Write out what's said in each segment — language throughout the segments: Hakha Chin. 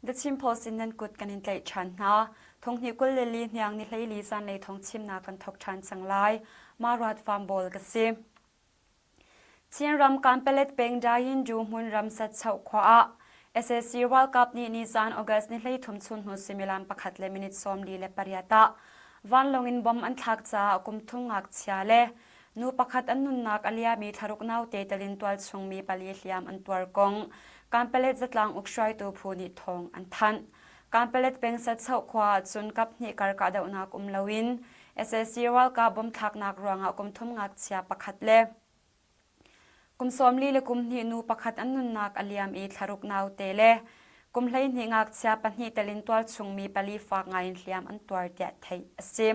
The Chin Post in nan kut kan in tlaih ṭhan hna. Thonghnih 24 hniang ni 14 zanlei thong chimnak kan thawk ṭhan cang lai. Maruat Farm ka si. Chinram Kanpalet peng Dayindu hmunram Satchoh khua ah sac ralkap nih nizan August ni 13 chunhnu suimilam pakhat le minute 48 ah vanlawng in bomb an thlak caah kum thum ngakchia le nu pakhat an nunnak a liami thlaruk naute telin tualchung mi pali hliam an tuar kong Kanpalet zatlang uk hruaitu phu nih thawng an thanh. Kanpalet peng Satchoh khua ah cun kaphnih kar kahdohnak um loin sac ralkap bomb thlaknak ruangah kum thum ngakchia pakhat le kum 42 le kum hnih nu pakhat an nunnak a liam i thlaruk naute le kum 12 ngakchia pahnih telin tualchung mi pali fak ngaiin hliam an tuar tiah theih a si.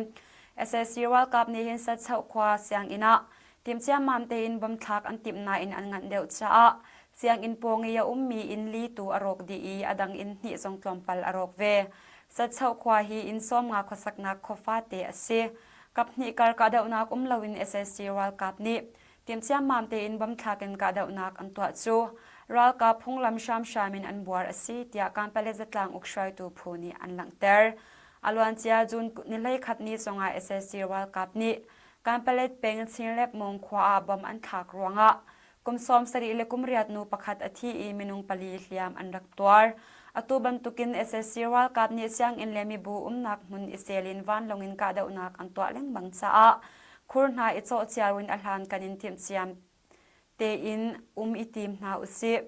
Sac ralkap nih hin Satchoh khua sianginn ah timhciammam tein bomb thlak an timh nain an nganh deuh caah sianginn pawng i a ummi inn li tu a rawk dih i a dang inn hnih zong tlawmpal a rawk ve. Satchoh khua hi inn 50 khuasaknak khua fate a si. Kaphnih kar kahdohnak um loin sac ralkap nih timhciammam tein bomb thlak in kahdohnak an tuah cu ralkap phunglam hramhram in an buar a si tiah Kanpalet zatlang uk hruaitu phu nih an langhter. A luancia June ni 11 ni zongah sac ralkap nih Kanpalet peng Chinlep Mong khua ah bomb an thlak ruangah kum 70 le kum riat nu pakhat a thi i minung pali hliam an rak tuar. Atu bantukin sac ralkap nih sianginn le mibu umnak hmun i sel in vanlawng in kahdohnak an tuah lengmang caah khur hna i cawh cio in a hlan kan in timhciam tein um i tim hna usih.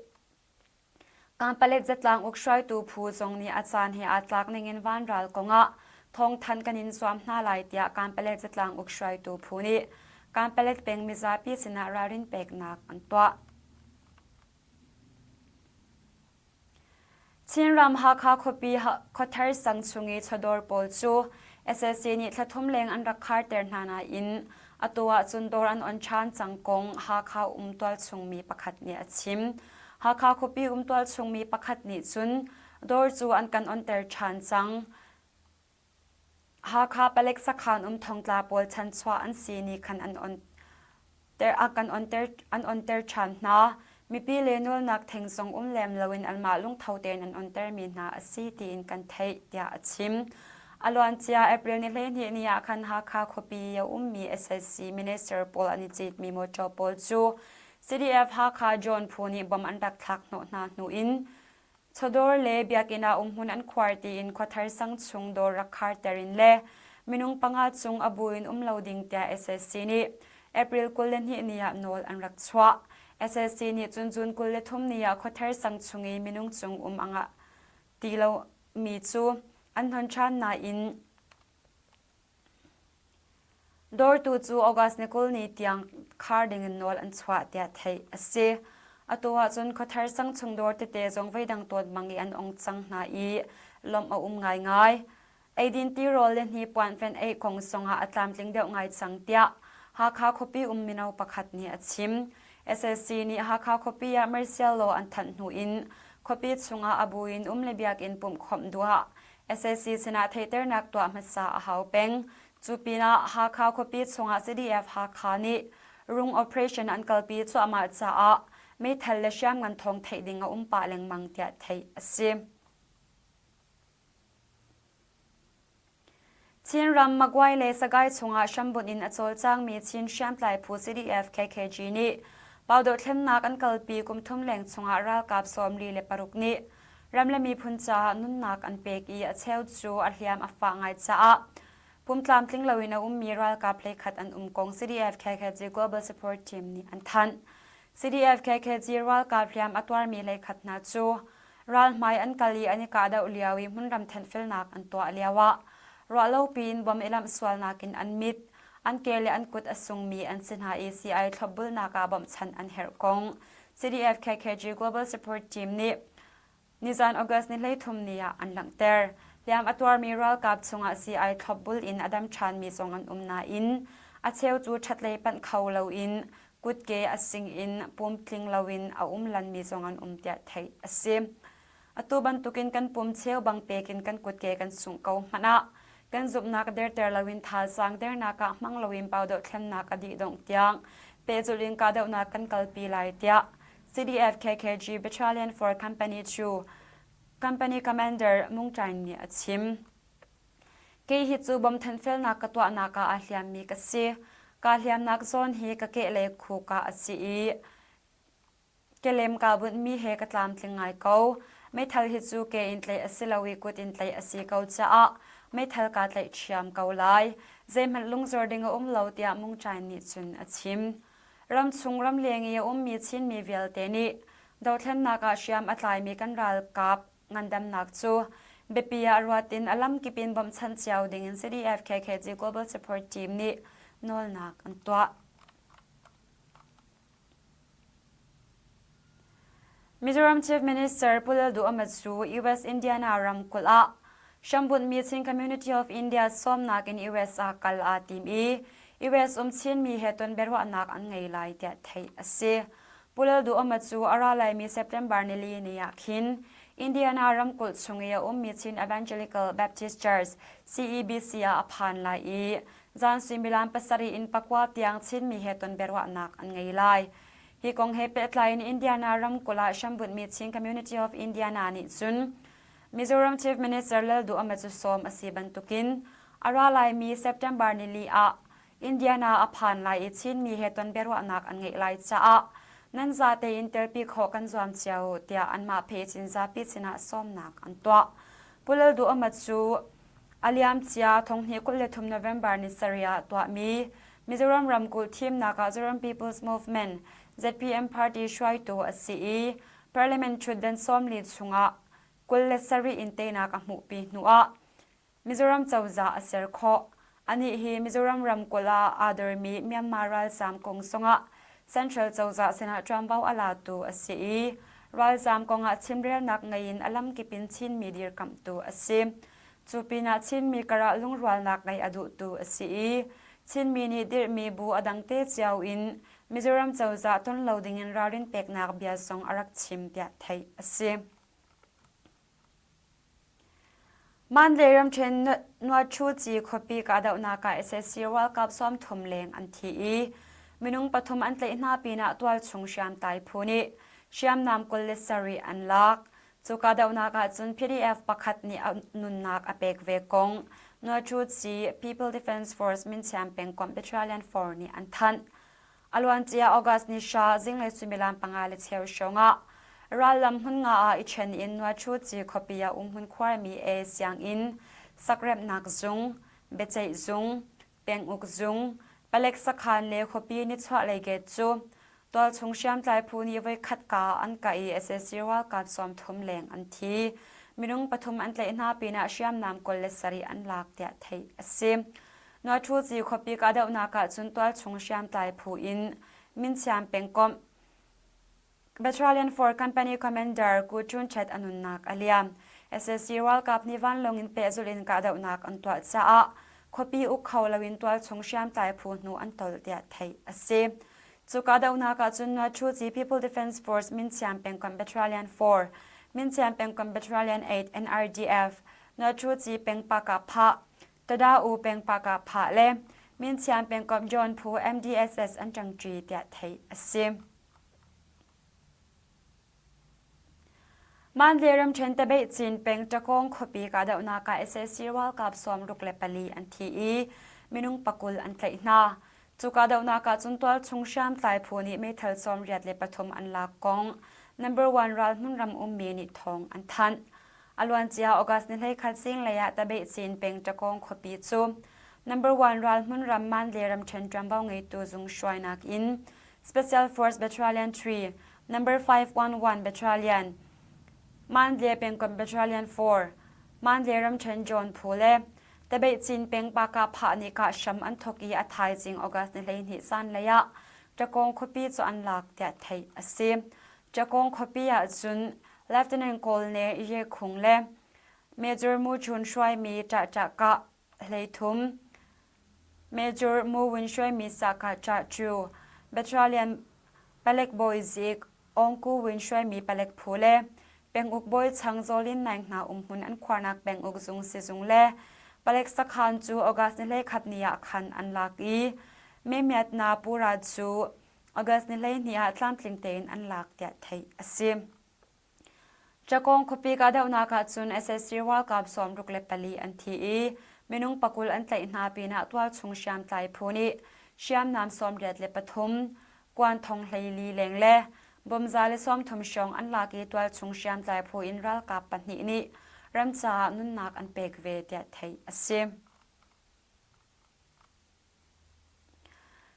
Kanpalet zatlang uk hruaitu phu zong nih a caan he aa tlak ningin vanral kongah thawngthanh kan in zuam hna lai tiah Kanpalet zatlang uk hruaitu phu nih Kanpalet peng mizapi sinah ralrin peknak an tuah. Chinram Hakha khuapi Khuathar sang chung i chawdawr pawl cu sac nih thla thum leng an rak kharter hna nain atu ahcun dawr an on ṭhan cang kong Hakha um tualchung mi pakhat nih a chim. Hakha khuapi um tualchung mi pakhat nih cun dawr cu an kan onter ṭhan cang. Hakha palek sakhan um thongtla pawl chanchuah an si ni khan an on a kan onter an onter ṭhan hna. Mipi le nawlnak theng zong um lem loin anmah lungtho tein an ontermi hna a si tiin kan theih, tiah a chim. A luancia April ni 12 ni ah khan Hakha khuapi a ummi sac minister pawl an i citmi mawṭaw pawl cu CDF Hakha John phu nih bom an rak thlak hnawh hna hnu in Chawdawr le biakinn ah umhmun an khuar tiin khuathar sang chung dawr rak kharter in le minung panga cung a bu in um lo ding tiah sac nih April 22 ni ah nawl an rak chuah. Sac nih cun June 23 ni ah khuathar sang chung i minung cung um a ngah ti lomi cu an hnon ṭhan nain Dawrtu cu August ni 20 ni tiang khar dingin nawl an chuah tiah theih a si. Atu ahcun khuathar sang chung dawr tete zong voidang tawn bang i an ong cang hna i lawmh a um ngaingai. Eidin tirawl le hnipuan fenh ei kong zongah a tlamtling deuh ngai cang tiah Hakha khuapi um mino pakhat nih a chim. Sac nih Hakha khuapi ah martial law an thanh hnu in khuapi chungah a bu in um le biakinn pumhkhawmh duh ah Sac sinah theihternak tuah hmasa a hau peng. Cu pinah Hakha khuapi chungah CDF Hakha nih rung operation an kalpi cuahmah caah meithal le hriamngan thawng theih ding a um pah lengmang tiah theih a si. Chinram Magway le Sagaing chungah hrambunh in a cawlcangmi Chin hriamtlai phu CDF KKG nih Pau dohthlennak an kalpi kum thum leng chungah ralkap 46 nih ram le miphun caah nunnak an pek i a cheu cu a hliam a fah ngai caah pum tlamtling loin a ummi ralkap hleikhat an um kong CDF KKG Global Support Team nih an thanh. CDF KKG ralkap hliam a tuarmi hleikhat hna cu ralhmai an kal i an i kahdoh lio i hmunram thenhfelnak an tuah lioah ruahlopi in bom i lamh sualnak in an mit, an ke le an kut a sungmi an si hna i sii thlopbulnak ah bawmhchanh an herh kong CDF KKG Global Support Team nih nizan August ni 13 ni ah an langhter. Hliam a tuarmi ralkap chungah sii thlopbul in a dam ṭhanmi zong an um nain a cheu cu ṭhatlei panh kho loin kutke a sing in pumtling loin a um lanmi zong an um tiah theih a si. Atu bantukin kan pum cheu bang pek in kan kutke kan sungh ko hmanh ah kan zumhnak derter loin thazaang dernak ah hmang loin pau dohthlennak a dih dongh tiang pehzulh in kahdohnak kan kalpi lai tiah CDF KKG Battalion for Company cu. Company Commander Mung Chain nih a chim. Kei hi cu bawmthan felnak ka tuahnak ah aa hliammi ka si. Kaa hliamnak zawn hi ka kehlei khuk ah a si i kelem kaa bunhmi he ka tlamtling ngai ko. Meithal hi cu ke in tlaih a si lo i kut in tlaih a si ko caah meithal kaa tlaih ṭhiam ko lai. Zeihmanh lungzor ding a um lo tiah Mung Chain nih cun a chim. Ramchung ramleng i a ummi Chinmi vialte nih dothlennak ah hriam a tlaimi kan ralkap ngandamnak cu biapi ah ruat in a lamkip in bawmhchanh cio ding in CDF KKG Global Support Team nih nawlnak an tuah. Mizoram Chief Minister Pu Lalduhoma cu US Indiana ramkulh ah hrambunhmi Chin Community of India sawmnak in US ah kal aa tim i US um Chinmi he ton biaruahnak an ngei lai tiah theih a si. Pu Lalduhoma cu a ra laimi September nili ni ah khin Indiana ramkulh chung i a ummi Chin Evangelical Baptist Church CEBC ah a phan lai i zan suimilam pasarih in pakua tiang Chinmi he ton biaruahnak an ngei lai. Hi kong he pehtlai in Indiana ramkulh ah hrambunhmi Chin Community of Indiana nih cun Mizoram Chief Minister Lalduhoma cu sawm a si bantukin a ra laimi September nili ah Indiana a phan lai i Chinmi he ton biaruahnak an ngeih lai caah nan zate in telpi khawh kan zuam cio tiah anmah phe chin zapi sinah sawmnak an tuah. Pu Lalduhoma cu a liamcia thonghnih 23 November ni sarih ah tuahmi Mizoram ramkulh thimnak ah Zoram People's Movement ZPM party hruaitu a si i Parliament ṭhutdan 40 chungah 27 in teinak a hmuhpi hnuah Mizoram cozah a ser khawh. Anih hi Mizoram ramkulh ah aa dormi Myanmar ralzaam kong zongah Central cozah sinah ṭuanvo a latu a si i ralzaam kongah chimrelnak ngei in a lamkip in Chinmi dirkamhtu a si. Cu pinah Chinmi karah lungrualnak ngeih a duhtu a si i Chinmi nih dirhmi bu a dangte cio in Mizoram cozah ton lo dingin ralrin peknak bia zong a rak chim tiah theih a si. Mandalay ramṭhen Nuaṭhuci khuapi kahdohnak ah sac ralkap 30 leng an thi i minung pathum an tlaih hna pinah tualchung hriamtlai phu nih hriamnam 27 an lak. Cu kahdohnak ah cun PDF pakhat nih a nunnak a pek ve kong Nuaṭhuci People Defense Force Minchiam pengkomh Battalion 4 nih an thanh. A luancia August ni hra zinglei suimilam panga le cheu hrawngah rallam hmun nga ah i ṭhen in Nuaṭhuci khuapi ah umhmun khuarmi e sianginn, sakremhnak zung, biaceih zung, penguk zung, palek sakhan le khuapi nichuahlei gate cu tualchung hriamtlai phu nih voikhat ka an kah i sac ralkap 30 leng an thi. Minung pathum an tlaih hna pinah hriamnam 27 an lak tiah theih a si. Nuaṭhuci khuapi kahdohnak ah cun tualchung hriamtlai phu in Minchiam pengkomh Battalion 4 Company Commander Ku Chun Chet a nunnak a liam. Sac ralkap nih vanlawng in pehzulh in kahdohnak an tuah caah khuapi uk kho loin tualchung hriamtlai phu hnu an tolh tiah theih a si. Cu kahdohnak ah cun Nuaṭhuci People Defense Force Minchiam pengkomh Battalion 4, Minchiam pengkomh Battalion 8 NRDF, Nuaṭhuci pengpakah Tada-u pengpak ah phah le Minchiam pengkomh John phu MDSS an ṭangṭi tiah theih a si. Mandalay ramṭhen Tabeihcin peng Ṭakawng khuapi kahdohnak ah sac ralkap 64 an thi i minung pakul an tlaih hna. Cu kahdohnak ah cun tualchung hriamtlai phu nih meithal 83 an lak kong number one ral hmunram ummi nih thawng an thanh. A luancia August ni 11 zinglei ah Tabeihcin peng Ṭakawng khuapi cu number one ral hmunram Mandalay ramṭhen ṭuanvo ngeitu zung hruainak in Special Force Battalion 3, Number 511 Battalion, Mandalay pengkomh Battalion 4, Mandalay ramṭhen John phu le Tabeihcin peng Paka phah nih kah hram an thawk i a thaizing August ni 12 zanlei ah Ṭakawng khuapi cu an lak tiah theih a si. Ṭakawng khuapi ah cun Lieutenant Colonel Ye Khung le Major Mu Chun hruaimi ṭahṭah kah 13, Major Mu Win hruaimi sahkah ṭah cu Battalion palek bawi zik Aung Ku Win hruaimi palek phu le penguk bawi Chang Zaw Lin Naing hna umhmun an khuarnak penguk zung sizung le palek sakhan cu August ni 11 ni ah khan an lak i Memyatna Pura cu August ni 12 ah tlamtling tein an lak tiah theih a si. Cakawng khuapi kahdohnak ahcun sac ralkap 64 an thi i minung pakul an tlaih hna pinah tualchung hriamtlai phu nih hriamnam 83, kuan thong 14 leng le bom 130 hrawng an lak i tualchung hriamtlai phu in ralkap pahnih nih ram caah nunnak an pek ve tiah theih a si.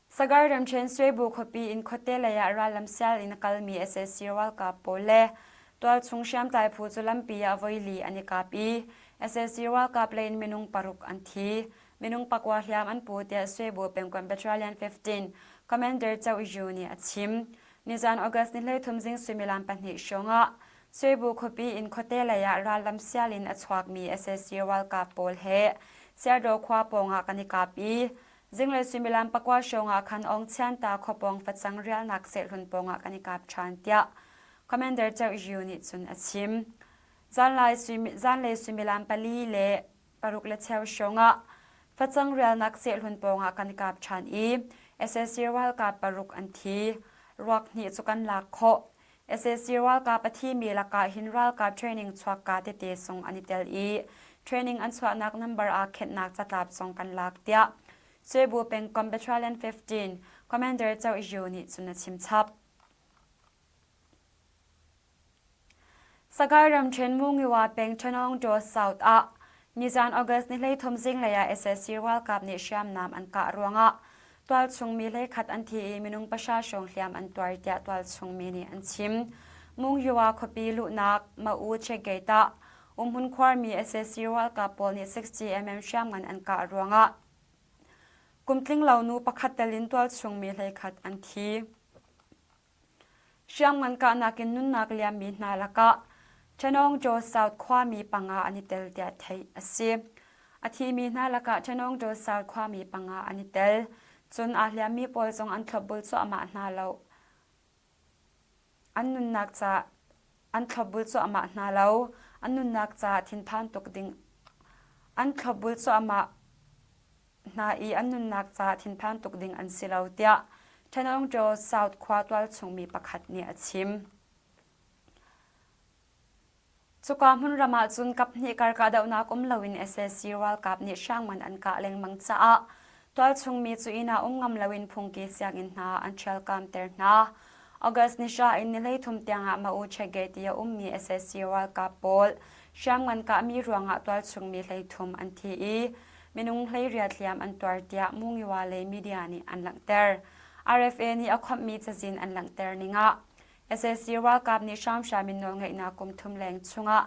Sagar ramṭhen Swebu khuapi in khuate lei ah rallam sial in a kalmi sac ralkap pawl le tualchung hriamtlai phu cu lampi ah voili an i kap i sac ralkap lei in minung paruk an thi. Minung pakua hliam an pu tiah Swebu pengkomh Battalion 15 Commander Cho Yu nih a chim. Nizan August ni 13 zing suimilam pahnih hrawng ah Swebu khuapi in khuate lei ah rallam sial in a chuakmi sac ralkap pawl he Siardaw khua pawngah kan i kap i zinglei suimilam pakua hrawng ah khan Aung Chianta khua pawng facang rialnak sehlun pawngah kan i kap ṭhan tiah Commander Cheu Yu nih cun a chim. Zanlei suimilam pali le paruk le cheu hrawng ah facang rialnak sehlun pawngah kan i kap ṭhan i sac ralkap paruk an thi. Ruak hnih cu kan lak khawh. Sac ralkap a thimi lakah hin ralkap training chuakka tete sung an i tel i training an chuahnak number aa khenhnak catlap zong kan lak tiah Cebu pengkomh Battalion 15 Commander Cho Yu nih cun a chim chap. Sagaing ramṭhen Mungiwa peng Ṭhanawngṭaw South ah nizan August ni 13 zinglei ah sac ralkap nih hriamnam an kah ruangah tualchung mi hleikhat an thi i minung pahra hrawng hliam an tuar tiah tualchung mi nih an chim. Mungiwa khuapi luhnak Ma-u checkgate ah umhmun khuarmi sac ralkap pawl nih 60 mm hriamngan an kah ruangah kum tlinglo nu pakhat tel in tualchung mi hleikhat an thi. Hriamngan kahnak in nunnak liammi hna lakah Ṭhanawngṭaw South khuami panga an i tel tiah theih a si. A thimi hna lakah Ṭhanawngṭaw South khuami panga an i tel. Cun aa hliammi pawl zong an thlopbul cuahmah hna lo. An nunnak ca an thlopbul cuahmah hna lo. An nunnak caah thinphan tuk ding an thlopbul cuahmah hna i an nunnak caah thinphan tuk ding an si lo tiah Ṭhanawngṭaw South khua tualchungmi pakhat nih a chim. Cuka hmunram ah cun kaphnih kar kahdohnak um loin sac ralkap nih hrangman an kah lengmang caah tualchungmi cu inn ah um ngam loin phungki sianginn hna an ṭhialkamter hna. August ni hra in ni 13 tiangah Ma-U Chege ti a ummi sac ralkap pawl hriamngan kahmi ruangah tualchungmi 13 an thi i minung 18 hliam an tuar tiah Mungiwa lei media nih an langhter. RFA nih a khawmhmi cazin an langhter ning ah sac ralkap nih hramhram in nawlngeihnak kum thum leng chungah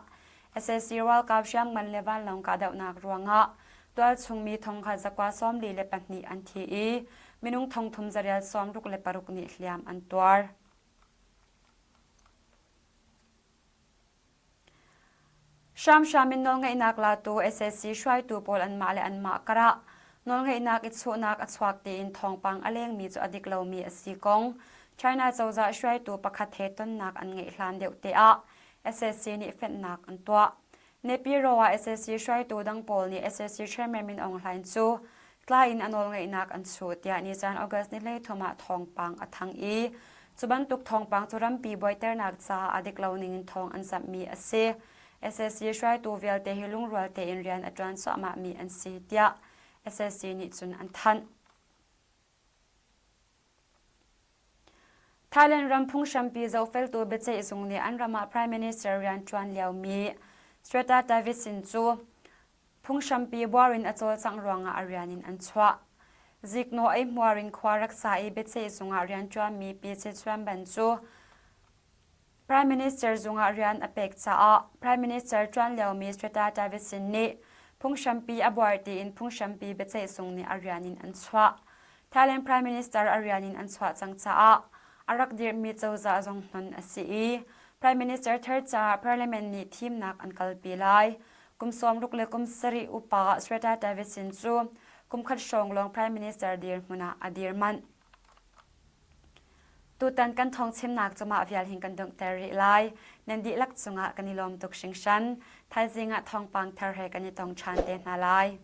sac ralkap hriamngan le vanlawng kahdohnak ruangah tualchungmi thongkhat zakua 42 an thi i minung thongthum zarial 66 nih hliam an tuar. Hramhram in nawlngeihnak latu sac hruaitu pawl anmah le anmah karah nawlngeihnak i chuhnak a chuak tiin thawngpang a lengmi cu a dik lomi a si kong China cozah hruaitu pakhat he tonnak an ngeih hlan deuh te ah sac nih fenhnak an tuah. Nepiro ah sac hruaitu dang pawl nih sac Chairman Min Aung Hlaing cu tlai in a nawlngeihnak an chuh tiah nizan August ni 13 ah thawngpang a thang i cu bantuk thawngpang cu rampi buaiternak caah a dik lo ning in thawng an zamhmi a si. Sac hruaitu vialte hi lungrual tein rian a ṭuan cuahmahmi an si tiah sac nih cun an thanh. Thailand ram phunghrampi zohfeltu biaceihzung nih an ram ah Prime Minister rian ṭuan liomi Srettha Thavisin cu phunghrampi buar in a cawlcangh ruangah a rian in an chuah. Ziknawh eihmuar in khua rak sa i biaceihzung ah rianṭuanmi Pi Chichuanban cu Prime Minister zungah rian a pek caah Prime Minister ṭuan liomi Srettha Thavisin nih phunghrampi a buar tiin phunghrampi biaceihzung nih a rian in an chuah. Thailand Prime Minister a rian in an chuah cang caah a rak dirhmi cozah zong hnon a si i Prime Minister thar caah Parliament nih thimnak an kalpi lai. Kum 60 le kum sarih upa Srettha Thavisin cu kum khat hrawng lawng Prime Minister dirhmun ah a dir manh. Tutan kan thawngchimnak cu mah vial hin kan donghter rih lai. Nan dihlak cungah kan i lawm tuk hringhran. Thaizing ah thawngpang thar he kan i tong ṭhan te hna lai.